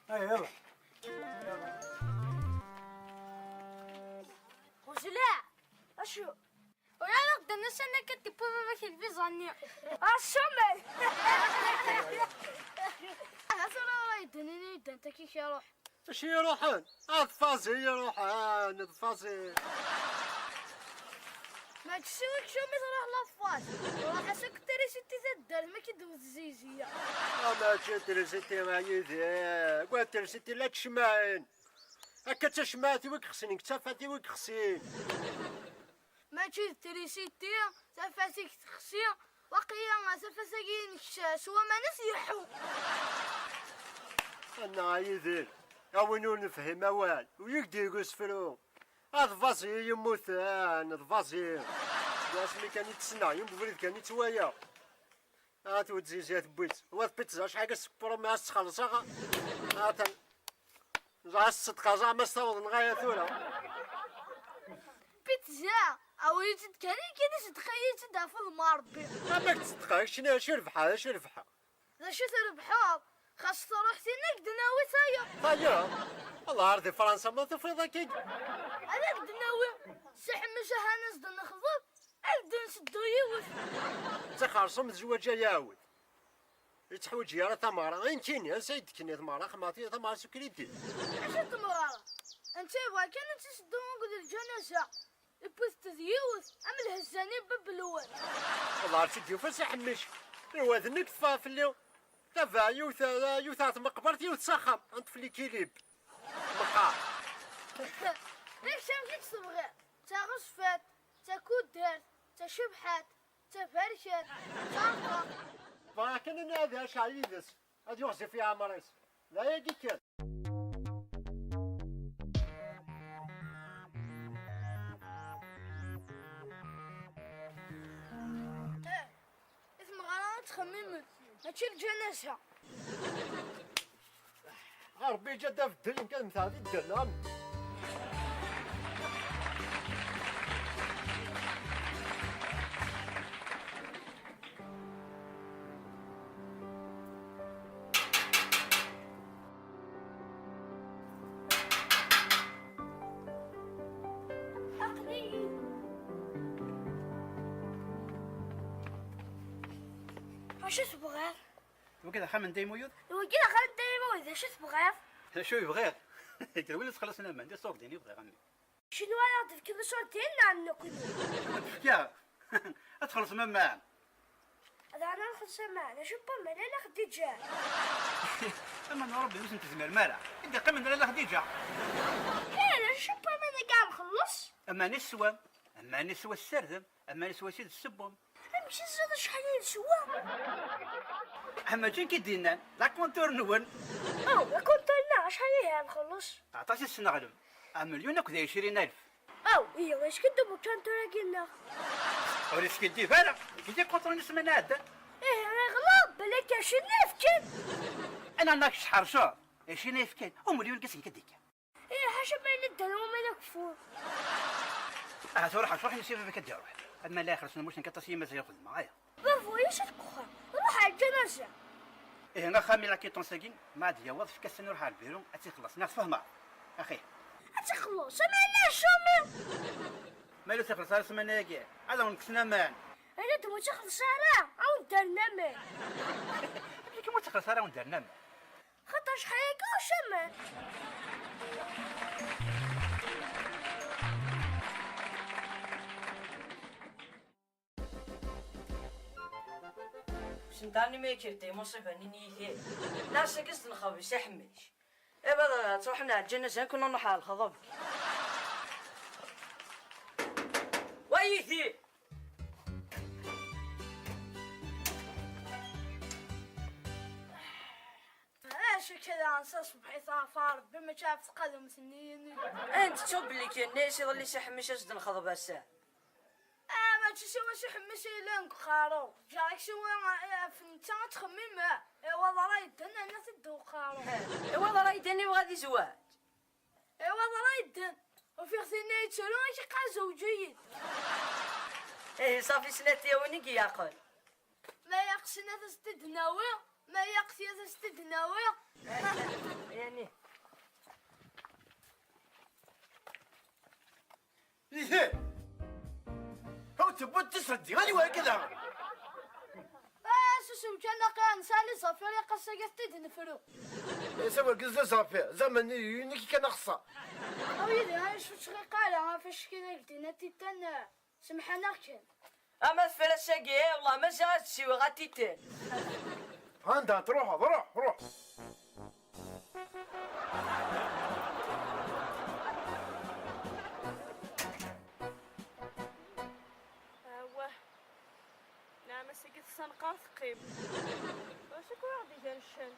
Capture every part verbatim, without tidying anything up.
Ay, yalla. Ɣezleɣ. Acu? Ur ara ɣ-d-nnas anna akka d-tewwi baba-k lviza-nni. Acu mer? Aha tura ara yedden ini yeddan takik iruḥ. Acu iruḥen? Ad fazi iruḥen, ad fazi. Mačči s uksum i truḥ la tfaz. Ruḥ-as akk trisiti taddart ma k-id-tewwet zizya. Ah, mačči trisiti a Yidir. Wa trisiti la tcemɛin. Akka d tacemɛat-iw i yexsin, deg tafat-iw i yexsin. Mačči d trisiti, tafat-ik texsi, waqila tafat-agi-inek s waman-is yeḥḥu. Anna a Yidir, a win ur nefhim awal, ur yegdig usefru. Ad vaẓi yemmuten, d vaẓi. Asmi kan i tt-ssneɣ, yiwen ubrid kan i tt-walaɣ. Ad twezzizya tewwi-tt. Wa d pizza, acḥal i s-tewwiḍ ma ad s-txellṣeɣ? Atan. Ẓer ṣṣedqa, ẓer ma s-taweḍ neɣ aya tura. Pizza, awi-tt-id kan, kan ṣeddeq-iyi-tt-id ɣef udem n Ṛebbi. Amek ttṣeddeqeɣ? Kečč acu rebḥeɣ, acu rebḥeɣ? D acu trebḥeḍ? Xas truḥ tinna, ad k-d-nawi tayeḍ. Tayeḍ? Allah ar di Fransa ma tufiḍ akka. Ad ak-d-nawi. Si Ḥemmic ahan as-d-nexḍeb, ad d-nseddu yiwet. D xerṣum d zzwaǧ ay aɛud. Ur yettḥwaǧi ara tameɣra. Ayen kini, ansa i d-tekni tmeɣra, xemmaṭi, tameɣra s ukridi. Acu n tmeɣra? Anta yebɣa kan ad tt-iseddu akked lǧanaza. Iwwet-d yiwet, am lhezzani n bab lwal. Wallah, ar tt-id-yufa Si Ḥemmic. Iwa d nekk teffeɣ fell-i. Tabaɛ, yiwet, yiwet ar tmeqbert, yiwet s axxam. Ad neṭṭef likilib. Meqqar. Yak amek i tt-tebɣiḍ? D taɣezfant, d takudert, d tacebḥant, d taberkant, d taṛqaqt. Bɣiɣ kan ad nɛad acɛal yid-s. Ad yuɣzif i ɛemṛ-is. D ayagi kan. Eh, i tmeɣra ad ttxemmimen, mačči lǧanaza. A Ṛebbi, iǧǧa-d abeddel, nekk ad mmteɣ di ddel, neɣ amek? Aql-iyi. Acu tebɣiḍ? Wagi d axxam n Dda Yemuyud? Wagi d axxam n Dda Yemuyud, acu tebɣiḍ? D acu i bɣiɣ? Nekk d win yettxelliṣen aman, d iṣurdiyen i bɣiɣ, a mmi. Acu n wara d-tefkiḍ iṣurdiyen neɣ n nekkni? Ad d-fkeɣ. Ad txellṣem aman. Ad nxelleṣ aman, acu n waman, ala Xdiǧa. Aman n Ṛebbi ur sen-tezmirem ara. I d-iqqimen d ala Xdiǧa. Kan, acu n waman akka nxelleṣ? Aman i teswam, aman i teswa tessardem, aman i teswa s id tessewwem. Amek i teẓriḍ acḥal i neswa? Ah, mačči nekk i d-yennan, la kontur-nwen. Aw, la kontur-nneɣ, acḥal ihi ad nxelleṣ? Aṭas i tesneɣlem, amelyun akked ɛecrin alef. Aw, ihi, yeskiddeb ukantur-agi-nneɣ. Ur yeskiddib ara, nekk i d-ikontrun ssmana iɛeddan. Ihi, iɣleḍ, belli kacin i fkan. Ana nnak tḥerceḍ, ɛecrin i fkan, umelyun deg-s nekk ad d-ikka. Ih, ḥaca ma yella ddan waman akeffur. Ahat ruḥ, ruḥ, nsi baba-k ad d-iruḥ. Ad ma la ixelṣ lmuc nekk aṭas yima zay xedmeɣ, aya. Baba, ulac-it deg uxxam. Ruḥ ar lǧanaza. Ihi, axxam i la quittance-agi, ma ad d-yaweḍ, efk-as-ten, ruḥ ar lbiru, ad tt-ixelleṣ, neɣ tfehmeḍ? Axi. Ad tt-ixelleṣ, ama yella ccumi. Ma ur tt-ixelleṣ ara ssmana-agi, ad awen-kksen aman. Ala d ur tt-ixelleṣ ara, ad awen-d-rren aman. Amek ur tt-ixelleṣ ara, ad awen-d-rren aman? Xaṭer acḥal akka ucaman. Sendani ma yekker-d imuṣiba-nni n Yidir. Nnas-agi s-d-nxeḍb i Si Ḥemmic. Iba ad truḥem ar lǧanaza, nekkni ad nruḥ ar lexḍeb. Wa Yidir! Acu akka daɣen s aṣebḥ i tɛerf Ṛebbi, mačči ɣef tqademt-nni-inu? Anda tettuḍ belli k-yenna-yas iḍelli Si Ḥemmic ad s-d-nexḍeb ass-a? Ah, mačči siwa Si Ḥemmic i yellan deg uqerru. Ǧǧiɣ-ak siwa, eh, ɣef netta ad txemmim, eh, iwaḍ ara yedden, rniɣ-t-id deg uqerru. Eh, iwaḍ ara yedden yebɣa ad izweǧ? Iwaḍ ara yedden. Ufiɣ tinna yettru, ad k-iqqar zewǧ-iyi-d. Ihi, ṣafi, snat tyawin i yeɛqel. Ma yaq snat ad s-t-id-nawi, ma yaq tiyat ad s-t-id-nawi. Yani, Di wani wagi daɣen? Ah, susem kan, aql-aɣ nesɛa les affaires, ilaq ass-agi ad t-id-nefru. Asa wagi d les affaires, zaman yunik kan axeṣṣar. Awi d ayen ur ttɣiq ara ɣef acki d agdin a titan, semḥan-aɣ kan. Ama teffer ass-agi, wellah mazal ad ssiweɣ a titan. Anda truḥeḍ? Ruḥ, ruḥ. Awah. Nɛam ass-agi teṣṣanqar teqqim. Wacu akka ur aɣ-d-igan ccan?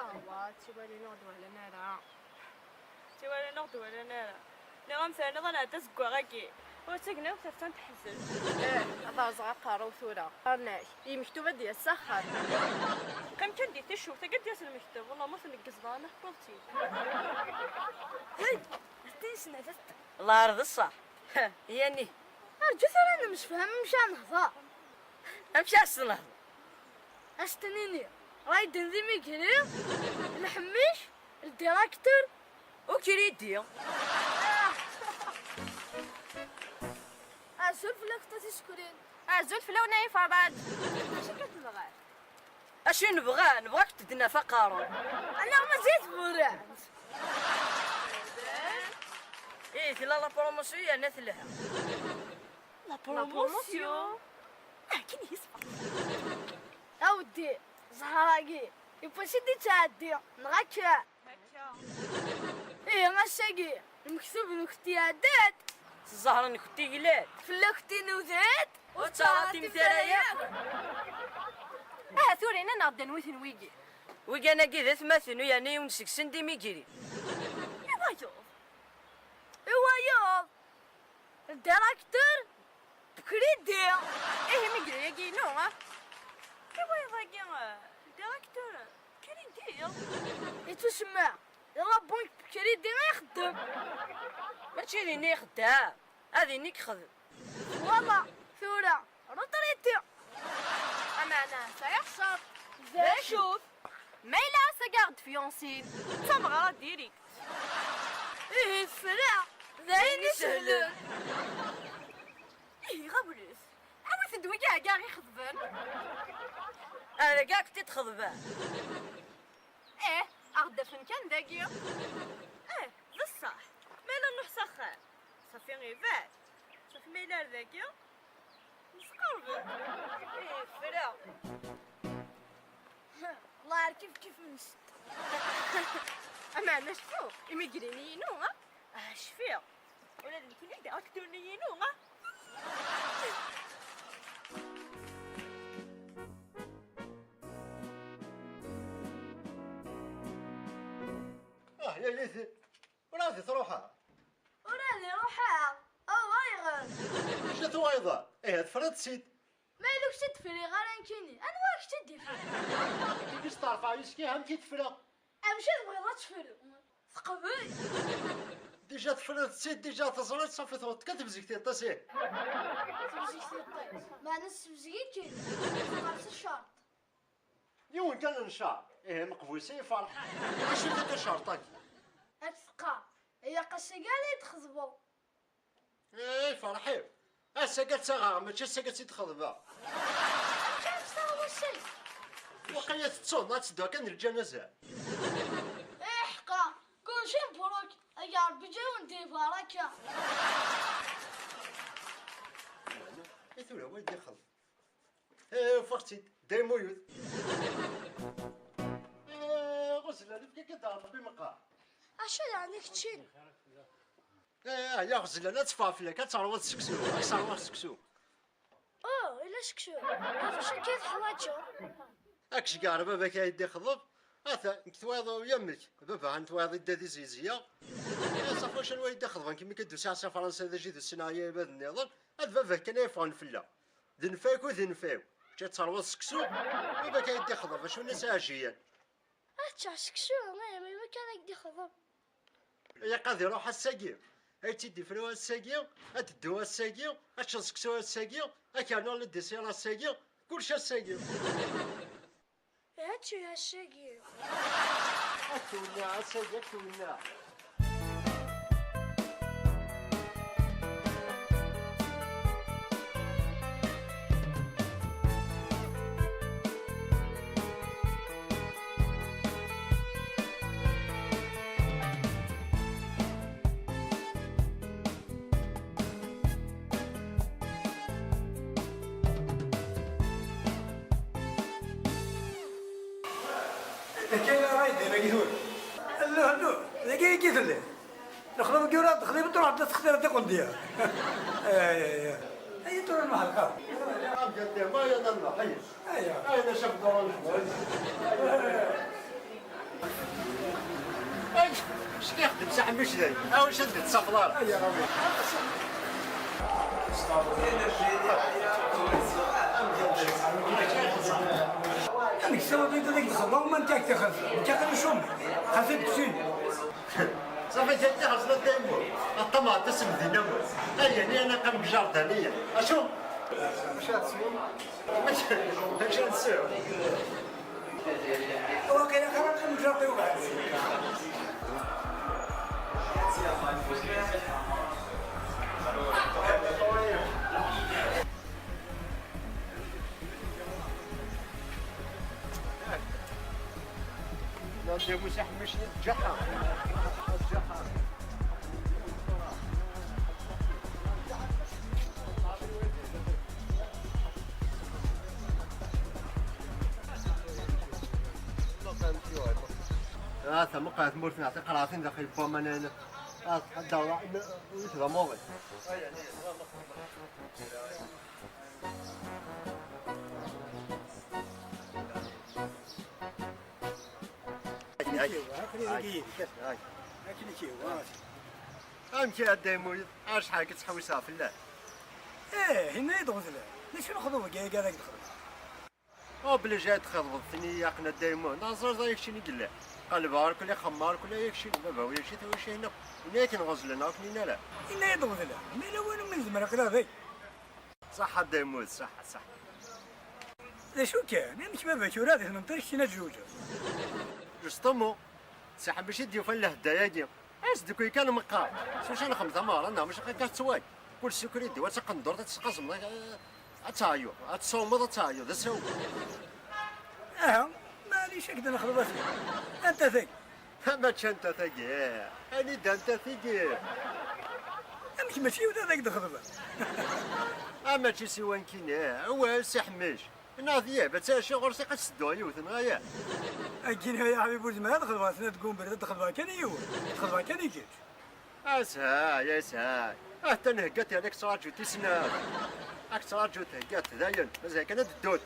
Awah, tiwalin ur d-wehlan ara. Tiwalin ur d-wehlan ara. Nniɣ-am terniḍ ad nɛeddi azeggaɣ-agi. Ur ttagen akk taftan teḥzen. Eh, ad rẓeɣ aqerru-w tura. Qqaren-ak, yemektum ad d-yas s axxam. Qqim kan di ticcewt-agi ad d-yas lmektub. Wellah ma tneggzeḍ ara ma tewwiḍ-t-id. Hey, d tinesnafest. Lɛar d ṣṣeḥ. Yani. Rǧu tura ad nemsefham amek ara nehḍer. Amek ara s-tenhḍer? Ad s-tenini, Raiden d imigri, lḥemmic, ldiraktur. Ukridi. Azul fell-ak a tisekrin. Azul fell-awen ay Ferraǧ. Acu akka tebɣam? Acu nebɣa? Nebɣa ad k-d-naf aqerru. Anaɣ mazal tburant. Ih, tella la promotion yerna telha. La promotion. Akken yesfa. A weddi, ẓẓher-agi, yewwas-d yettɛeddi, neɣ akka? Akka. Ih, ass-agi, lmektub-nkent iɛedda-d. S zzher-nkent i yellan. Fell-akent i nuda-d. Ur ttaɣaṭimt ara yakk. Aha, tura ini-aneɣ-d anwi-ten wigi. Wigan-agi d atmaten u yerna yiwen seg-sen d imigri. I wayeḍ? I wayeḍ? Ldiraktur Bukridi. Ihi imigri-agi inu, ah? I wayeḍ-agi, eh, ldiraktur Bukridi? Ittusemma la banque Bukridi i ixeddem. Mačči din i ixeddem, ad din i yexdem. Wala, tura, retraité. Ameɛna sɛiɣ ccerṭ. D acu-t? Ma yella ass-agi aɣ-d-fiansin, d tameɣra direct. Ihi tefra, d ayen isehlen. Ihi ɣawlet, awit-d wigi-agi aɣ-ixeḍben. Ar dagi ad k-t-id-xeḍben. Eh, aɣ-d-afen kan dagi. Eh, d ṣṣeḥ. Ma yella nruḥ s axxam, ṣafi ibɛed. Ṣafi ma yella ar dagi, nesqerben. Ih, tefra. Wellah ar kif kif-nsent. Ameɛna cfu, imigrini-inu, ha? Ah, cfiɣ. Ula d nekkini d aktuni-inu, ha? Ah, ya yid-i. Ur ɛad i truḥeḍ? Ur ɛad i ruḥeɣ. Aw, ayɣer? Acu tuɣeḍ? Ihi tefriḍ-tt-id. Ma yella ur k-tt-id-friɣ ara nekkini, anwa ara k-tt-id-ifren? Tigi steɛrfeɣ yes-k, ihi amek i tefra? Amek i tebɣiḍ ad tefru? Teqbel? Dija tefriḍ-tt-id, dija teẓriḍ, ṣafi tewweḍ kan tebzegt iṭas, ih. Tebzegt iṭas? Meɛna tessebzeg-ik-id. Teqqers ccerṭ. Yiwen kan n ccerṭ. Ihi meqbul s yifeṛḥ. Acu d ccerṭ-agi? Ad teqqar, ilaq ass-agi ara yi-d-txeḍbeḍ. Ay ferḥ-iw! Ass-agi ad tt-aɣeɣ, mačči ass-agi ad tt-id-xeḍbeɣ. Amek ara tt-taɣeḍ ass-agi? Waqila tettuḍ, ad teddu kan d lǧanaza. Iḥqa, kulci mbruk, ay Ṛebbi ǧǧiɣ-wen di lbaraka. I tura wa d-ixeḍ? Eh, ufiɣ-tt-id, dayem uyud. Eh, ɣuzlan, efk-ak-d Ṛebbi meqqar. Acu yeɛni keččini? Eh, ya Ɣezlan, ad teffeɣ fell-ak, ad terwuḍ seksu, ad terwuḍ seksu. Oh, ila seksu. Ɣef acu akka i teḥwaǧeḍ? Ad k-ceggeɛ baba-k ad yi-d-ixḍeb. Ata, nekk twayeḍ yamek, baba-k twayeḍ idda di zizya. Eh, ṣafi acu n wa yi-d-ixḍben, kemmi kan d-usiɣ si Fransa d aji d usin aya ibad nniḍen. Ad baba-k kan ay yeffɣen fell-aɣ. D nnfak u d nnfak. Kečč ad terwuḍ seksu, baba-k ad yi-d-ixḍeb, acu n as iɛjiyen. Ad ččeɣ seksu, ma yella kan ad yi-d-ixḍeb. Ilaq ad iruḥ ass-agi. Ad tt-id-ifru ass-agi, ad teddu ass-agi, ad teččeḍ seksu ass-agi, ad k-rnuɣ le dessert ass-agi, kullec ass-agi. Ad teččeḍ ass-agi. Ad k-wenneɣ ass-agi, ad k-wenneɣ. Kayla ɣa yeddi dagi tura. Lluh, lluh, dagi i telliḍ. Lexdam deg ura texdem, truḥ ad textir tiqendiya. Ay, ay, ay. Ay, tura nmeḥreq. Ay, ay. Ay, ay, ay. Ay, ckiɣ-d Msa Ḥemmic dayi. Awi ad d-tsafeḍ ara. Amek tessawḍeḍ ad ak-d-xeḍbeɣ ma nekk ak-t-xedmeɣ? Nekk aql-i cumi. Xas ad d-ksini. Safi kan tixers la daymu. Aṭṭamaɛ tasem dinna. Ay, yani ana qam deg jardin-ya. Acu? Acu ad tesweḍ? Acu ad nesweḍ? Waqila xir ad nǧaṭi ubeḥri. Nadi Musa Ḥemmic d Ǧaḥa. Ǧaḥa. Ah, tamuqeɛt tmurt-nneɣ tiqerɛatin daxel n waman-a. Ah, tḥeddaṛ, ur d amuḍi. Akken i k-yehwa, akken i k-yehwa. Amek a Dda Lmulud? Acḥal akka ttḥewwiseɣ fell-ak. Eh, inna-yi-d ɣezlan. D acu n lexḍub-agi ara k-d-xedmeɣ? Obligé ad txedmeḍ-ten-iyi akken a Dda Lmulud. Neɣ ẓer ẓer keččini i yellan. Qelbeɣ irkelli, xemmeɣ irkelli, ay keččini, baba-w, ay keččini, tura acu-yi-nna? Inna-yak-n ɣezlan, akken inna la. Inna-yi-d ɣezlan. Ma yella win umi nezmer aql-aɣ dagi. Ṣaḥḥa a Dda Lmulud, ṣaḥḥa, ṣaḥḥa. D acu kan, amek baba-k ur ad itmenṭi keččini ad tjewǧeḍ? Justement, Si Ḥemmic i d-yufan lehda-agi. As-d kuy kan meqqar. S wacu nexdem tameɣra neɣ maca akka tettwag. Kul sukri d-iwa d taqendurt ad tesqazmeḍ, eh, ad teɛyuḍ, ad tessawmeḍ ad teɛyuḍ, d asawen. Aha, maɛlic, ad k-d-nexdem a sidi. Anta tagi? Mačči anta tagi, anida anta tigi? Amek mačči yiwet ad ak-d-xedmeɣ? Ah, mačči siwan kini, awal Si Ḥemmic. Neɣ d yab, ad tɛici ɣur-s iqas sedduɣ yiwet, neɣ ya? Akken ay aḥbib ur zmireɣ ad xedmeɣ snat deg umber, ad xedmeɣ kan i yiwen, ad xedmeɣ kan i kečč. Ashay, ashay. Ah, tanheggat yerna k-ttṛaǧu tis snat. Ad k-ttṛaǧu theggat dayen, mazal kan ad ddut.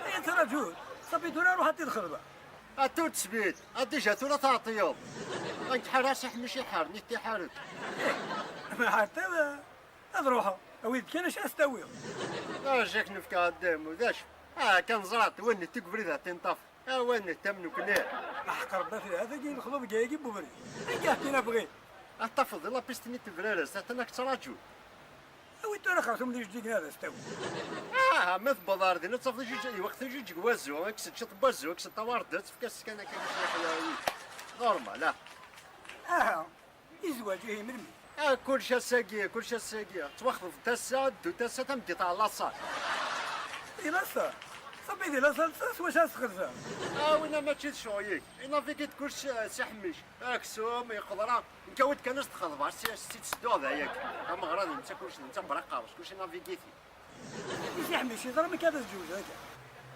Ay ttṛaǧu, ṣafi tura ruḥ ad t-id-xedmeɣ. Ad tul tesbit, ad dija tura tɛeṭṭiyeḍ. Ad nk-ḥareɣ Si Ḥemmic iḥar, nit tiḥaret. Ma ḥarteɣ, ad ruḥeɣ, awi-d kan acu ad s-tawiḍ. Acu ak-nefka a Dda Lmulud, d acu? Ah, kan ẓrat, win nittig ubrid ad t-inṭaf. Ah, win nittam nekni. Aḥeqq Rebbi a tili, atagi lexḍub deg ayagi n ubrid. Anga ḥkin abɣi? Ad tafeḍ di lapist-nni n Tebrarest, atan ak-ttṛaǧun. Awi tura xerṣum d ijeǧǧigen ad as-tawi. Ah, ma tewweḍ ar din ad tafeḍ ijeǧǧ-, iweqt ijeǧǧeg wazzu, ad k-s-teččeḍ n wazzu, ad k-s-tawardeḍ, tefka-s kan akka i Normal, ah. Aha. Izwaǧ ihi melmi? Ah, kullec ass-agi, kullec ass-agi. Ttwaxḍeb tasa, ddu tasa, tameddit ɣer laṣal. Di laṣal? Ṣafi di laṣal, s wacu ara s-xedmeɣ? Ah, winna mačči d ccɣel-ik. Inavigi-d kullec, ah, Si Ḥemmic. Aksum, iqeḍra. Nekk awi-d kan ad s-txedmeḍ, s, s, s-ttedduɣ d ayagi. Ameɣrad netta kullec, netta braqerc, kullec inavigi-t. I Si Ḥemmic, yeẓra amek ara tezweǧ akka?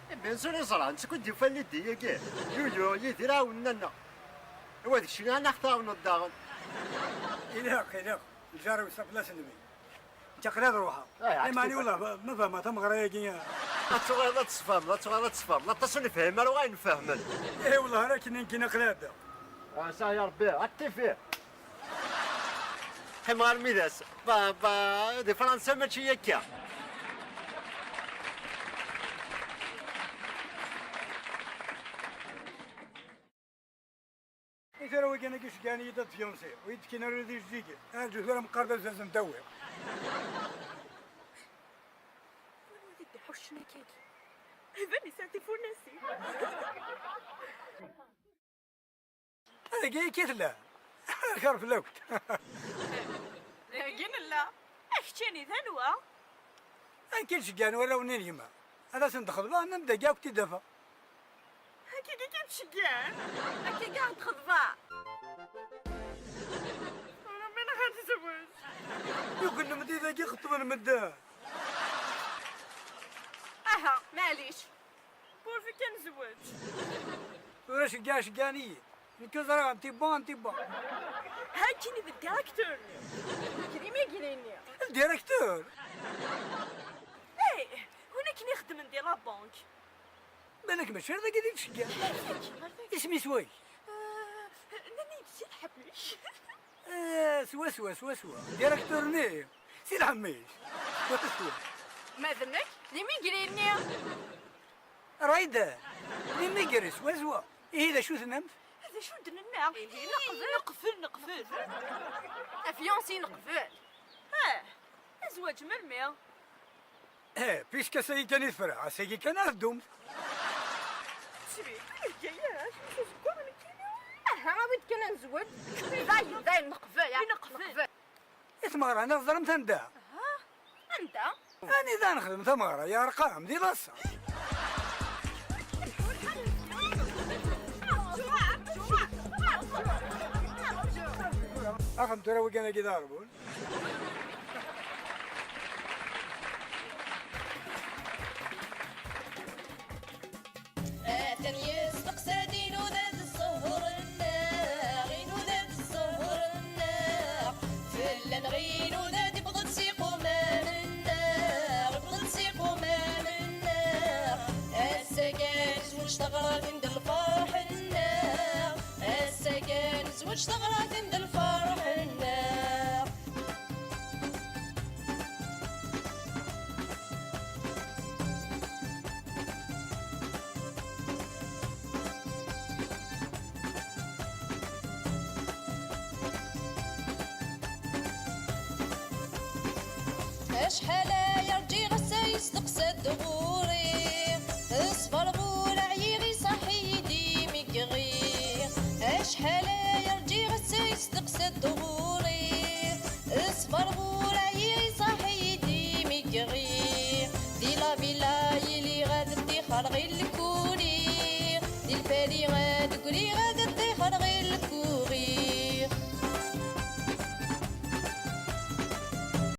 Eh, bien sûr yeẓra, netta kud yufan liddi-agi. Yuyu, Yidir ɛawnen-aneɣ. Wa d keččini ad aɣ-tɛawneḍ daɣen. Ilaq, ilaq. Lǧar-iw s aflas n mmi. Nekk aql-i ad ruḥeɣ. Ah, ɛekk. Iman-iw, tufat. Wallah, ma, ma fehmeɣ tameɣra-agi. Ad tuɣaleḍ ad tesfehmeḍ, ad tuɣaleḍ ad tesfehmeḍ. Aṭas ur nefhim ara wa i nfehmen. Eh, wallah, ara akken nekkini aql-i ɛeddaɣ. Ah, saɛya Rebbi, ad k-tifir. Qqimeɣ armi d ass. Ba, ba, di Fransa mačči akka. I tura wigi-nni iceggen-iyi-d ad fiancé, ur yi-d-kkin ara d ijeǧǧigen. Aǧu tura meqqar d azazen d-awiɣ. Anwa i d-iḥuccen akkagi? Iban yesɛa tifunasin. Dagi akka i tella. Xir fell-awent. Dagi nella. A keččini d anwa? Akken ceggɛen warraw-nni n gma. Ad asen-d-xeḍbeɣ, nnan-d dagi akk-t-id-afeɣ. Akkagi kan ceggɛen? Akkagi ad d-xeḍbeɣ. Ur umineɣ ad tezweǧ. Yugen lemdi dagi xeṭṭben medden. Aha, maɛlic. Pourvu kan zweǧ. Tura ceggeɛ, ceggɛen-iyi. Nekk ur ẓriɣ anti wwa, anti wwa. Hakkini d directeur-nni. Nekk d imigri-nni. Directeur? Eh, win akken ixeddmen di la banque. Balak mačči d dagi i d-ttceggiɛen. Isem-is wagi? Eh, nnan-iyi-d si Lḥamuc. Eh, swaswa, swaswa. Directeur-nni, si Lḥamuc. Swaswa. Ma d nekk, d imigri-nni. Rayda, d imigri, swaswa. Ihi d acu tennamt? D acu d-nenna? Ihi neqbel. Neqbel, neqbel. Afyunsi neqbel. Eh, azwaǧ melmi? Eh, puisque ass-agi kan i tefra, ass-agi kan ara teddumt. Sweet, ur yegga ara, acu s uzeggaɣ nekkini? Aha, awi-d kan ad nezweǧ. Dayen, dayen, neqbel, ah, neqbel. I tmeɣra-nni teẓramt anda? Aha, anda? Anida nexdem tameɣra, ya rqam, di laṣa. Axem tura wiggan-agi d aɣerbun. Atan yesteqsa-d inuda-d zzher-nneɣ, inuda-d zzher-nneɣ. Fell-aneɣ inuda-d, iwweḍ-d s iqumam-nneɣ, iwweḍ-d s iqumam-nneɣ. Ass-agi nezweǧ taɣratin d lferḥ-nneɣ, ass-agi nezweǧ taɣratin d lferḥ-nneɣ. Acḥal aya rǧiɣ, ass-a yesteqsa-d ɣur-i. Ṣber ur ɛyiɣ, iṣaḥ-iyi-d imigri. Acḥal aya rǧiɣ, ass-a yesteqsa-d ɣur-i. Ṣber ur ɛyiɣ, iṣaḥ-iyi-d imigri. Di la villa yili ad ṭṭixreɣ i lkuri. Di lpari ad ggriɣ, ad